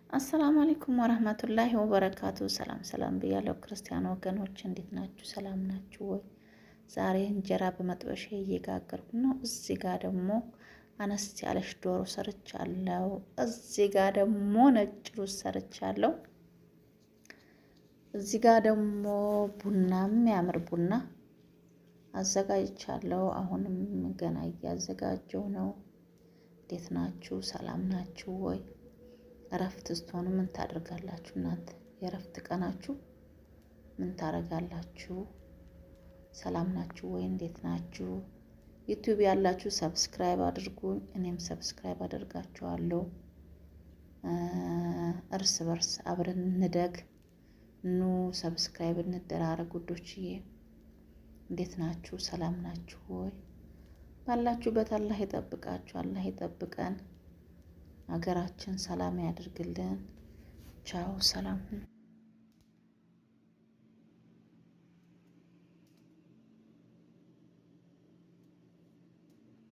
አሰላሙ አለይኩም ወረህመቱላሂ ወበረካቱ። ሰላም ሰላም ብያለሁ ክርስቲያን ወገኖች፣ እንዴት ናችሁ? ሰላም ናችሁ ወይ? ዛሬ እንጀራ በመጥበሻ እየጋገርኩ ነው። እዚህ ጋር ደግሞ አነስ ያለች ዶሮ ሰርቻለሁ። እዚህ ጋር ደግሞ ነጭ ሩዝ ሰርቻለሁ። እዚህ ጋር ደግሞ ቡና፣ የሚያምር ቡና አዘጋጅቻለሁ። አሁንም ገና እያዘጋጀው ነው። እንዴት ናችሁ? ሰላም ናችሁ ወይ? እረፍት ስትሆኑ ምን ታደርጋላችሁ እናንተ? የእረፍት ቀናችሁ ምን ታደርጋላችሁ? ሰላም ናችሁ ወይ? እንዴት ናችሁ? ዩቲዩብ ያላችሁ subscribe አድርጉኝ፣ እኔም subscribe አደርጋችኋለሁ። እርስ በርስ አብረን እንደግ። ኑ subscribe እንደራረግ ውዶችዬ። እንዴት ናችሁ? ሰላም ናችሁ ወይ? ባላችሁበት አላህ ይጠብቃችሁ፣ አላህ ይጠብቀን። ሀገራችን ሰላም ያድርግልን። ቻው፣ ሰላም ሁኑ።